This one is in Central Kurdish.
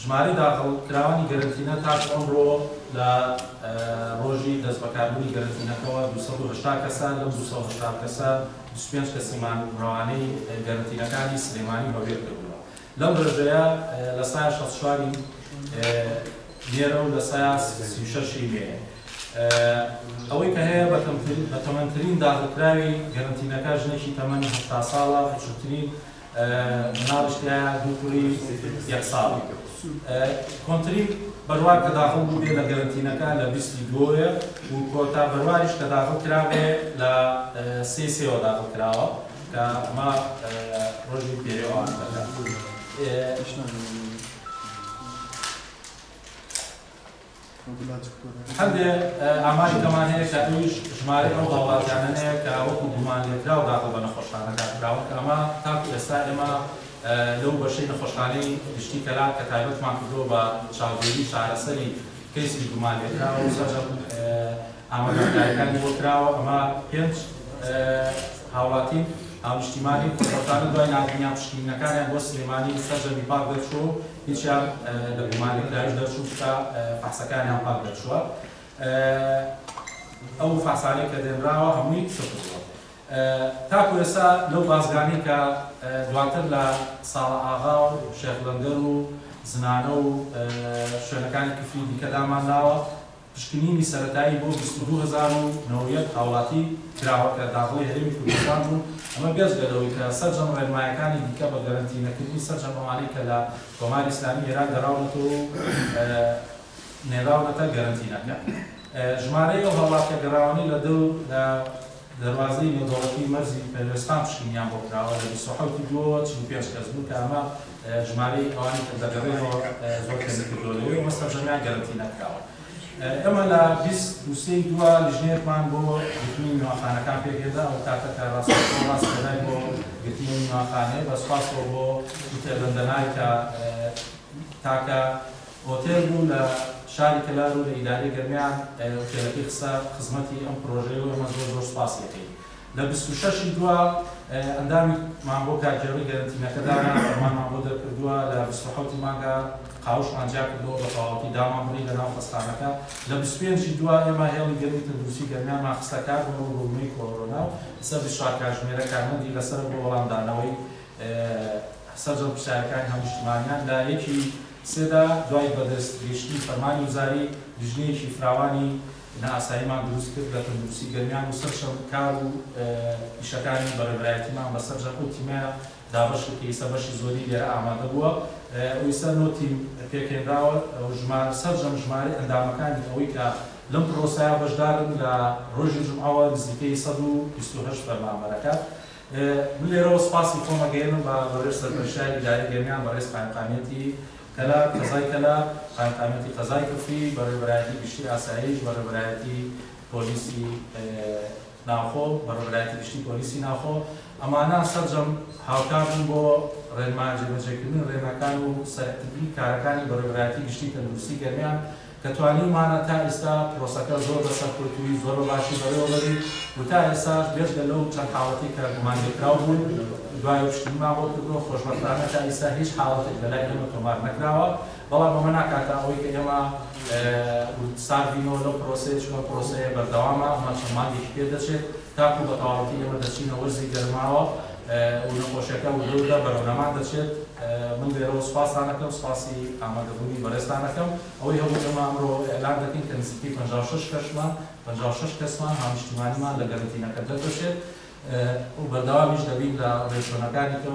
ژمارەی داخڵکراوانی گەرەنتینە تاکو ئەمڕۆ لە ڕۆژی دەستبەکاربوونی گەرەنتینەکەوە 280 کەسە، لەم 280 کەسە 25 کەسیمان ڕەوانەی گەرەنتینەکانی سلێمانی و هەولێر کردووە. لەم ڕێژەیە لە سایە 64 نێرە و لە سایە 36 مێیە. ئەوەی کە هەیە بەتەمەنترین داخڵکراوی گەرەنتینەکە ژنێکی تەمەن 80 ساڵە، بچووکترین مناڵیش تیایە دوو کوڕی یەک ساڵە. کۆنترین بەروار کە داخڵ بووبێ لە گەرەنتینەکە لە بیستی دووەوەیە و کۆتا بەرواریش کە داخڵ کرابێ لە سێی سێوە داخڵ کراوە کە ئەمە ڕۆژی پێرێ ئەوان دەکات. هەندێ ئاماری کەمان هەیە کە ئەویش ژمارەی ئەو هاوڵاتیانەیە کە وەکو گومانلێکراو داخڵ بە نەخۆشخانەکان کراون، کە ئەمە تاکو ئێستا ئێمە لەو بەشەی نەخۆشخانەی گشتی کەلار کە تایبەتمان کردووە بە چاودێری چارەسەری کەیسی گومانلێکراو و سەرجەم ئامادەکاریەکانی بۆ کراوە، ئەمە پێنج هاوڵاتین هاونیشتیمانی خۆشبەختانە دوای ناردنیان پشکنینەکانیان بۆ سلێمانی سەرجەمی پاک دەرچووە و هیچیان لە گومانلێکراویش دەرچوون کە فەحسەکانیان پاک دەرچووە. ئەو فەحسانەی کە دێنراوە هەمووی سفر بووە. تاکو ئێستا لەو بازگانەی کە دواتر لە ساڵە ئاغا و شێخ لەنگەر و زنانە و شوێنەکانی کفری دیکە دامانناوە، پشکنینی سەرەتایی بۆ 22,091 هاوڵاتی کراوە کە داخڵی هەرێمی کوردستان بوون، ئەمە بێجگە لەوەی کە سەرجەم ڕێنمایەکانی دیکە بە گەرەنتی نەکردنی سەرجەم ئەوانەی کە لە کۆماری ئیسلامی ئێران گەڕاونەتەوە و نێراونەتە گەرەنتینەکە. ژمارەی ئەو هاوڵاتیە گەڕاوانەی لە دەو لە دەروازەی نێودەوڵەتی مەرزی پەروێزخان پشکنینیان بۆ کراوە لە 27 دووەوە 45 کەس بوون کە ئەمە ژمارەی ئەوانەی کە دەگەڕێنەوە زۆر کەمی کردووە لەوێ ئەمە سەرجەمیان گەرەنتی نەکراوە. ئێمە لە 23 دووە لیژنەیەکمان بۆ گرتنی میوانخانەکان پێکهێنا، ئەو کاتە کە ڕاستەوخۆ ڕاستپێدای بۆ گرتنی میوانخانەیە، بە سوپاسەوە بۆ ئوتێل بەندەنای کە تاکە ئۆتێل بوو لە شاری کەلار و لە ئیدارەی گەرمیان ئوتێلەکەی خستە خزمەتی ئەم پرۆژەیە و ئێمە زۆر زۆر سوپاسی ئەکەین. لە 26 دووە ئەندامیمان بۆ کارگێڕی گەرەنتینەکە دانا، فەرمانمان بۆ دەرکردووە. لە 27 مانگا قاوشمان جیا کردەوە بە تەواوەتی دامان بڕی لەناو خەستانەکە. لە 25 دووە ئێمە هێڵی گەرمی تەندروستی گەرمیانمان خستە کار بۆ ڕووبەڕووبوونەوەی کۆرۆنا و سەر 24 کاتژمێرە کارمەندی لەسەر بۆ وەڵامدانەوەی سەرجەم پرسیارەکانی هاونیشتیمانیان. لە یەکی سێدا دوای بەدەست گەیشتنی فەرمانی وزاری لیژنەیەکی فراوانی نائاساییمان دروست کرد لە تەندروستی گەرمیان و سەرجەم کار و ئیشەکانی بەڕێوەبەرایەتیمان بە سەرجەم ئەو تیمەیە دابەش کرد کە ئیستا بەشی زۆری لێرە ئامادە بووە و ئیستا نۆ تیم پێکهێنراوە و ژمارە سەرجەم ژمارەی ئەندامەکانی ئەوەی کە لەم پرۆسەیە بەشدارن لە ڕۆژی جومعەوە نزیکەی 128 فەرمانبەرەکە. من لێرەوە سوپاسی خۆم ئەگەیەنم بە بەڕێز سەرپەرشتیاری ئیدارەی گەرمیان، بەڕێز قایمقامیەتی کەلار، قەزای کەلار، قایمقامیەتی قەزای کفری، بەڕێوەبەرایەتی گشتی ئاسایش، بەڕێوەبەرایەتی پۆلیسی ناوخۆ، بەڕێوەبەرایەتی گشتی پۆلیسی ناوخۆ. ئەمانە سەرجەم هاوکار بوون بۆ ڕێنما جێبەجێکردنی ڕێنماکان و سەرکردنی کارەکانی بەڕێوەبەرایەتی گشتی تەندروستی گەرمیان کە توانیومانە تا ئێستا پرۆسەکە زۆر بە سەرکەوتوویی زۆر بە باشی بەڕێوەبەرین و تا ئێستاش بێجگە لەو چەند حاڵەتەی کە گومانلێکراو بوون دوای پشکنینمان بۆ کردووە، خۆشبەختانە تا ئێستا هیچ حاڵەتێک لەلای ئێمە تۆمار نەکراوە. بەڵام ئەمە ناکاتە ئەوەی کە ئێمە سارد بینەوە لەو پرۆسەیە، چونکە پرۆسەیە بەردەوامە، ئەمە چەند مانگێکی پێ دەچێت تاکو بە تەواوەتی ئێمە دەچینە وەرزی گەرماوە و نەخۆشیەکە وردە وردە بەرەو نەمان دەچێت. من لێرەوە سوپاستان ئەکەم، سوپاسی ئامادەبوونی بەڕێزتان ئەکەم. ئەوەی هەبوو ئێمە ئەمڕۆ ئیعلان دەکەین کە نزیکەی 56 کەسمان 56 کەسمان هاونیشتیمانیمان لە گەرەنتینەکە دەردەچێت و بەردەوامیش دەبین لە ڕێوشوێنەکانی کە.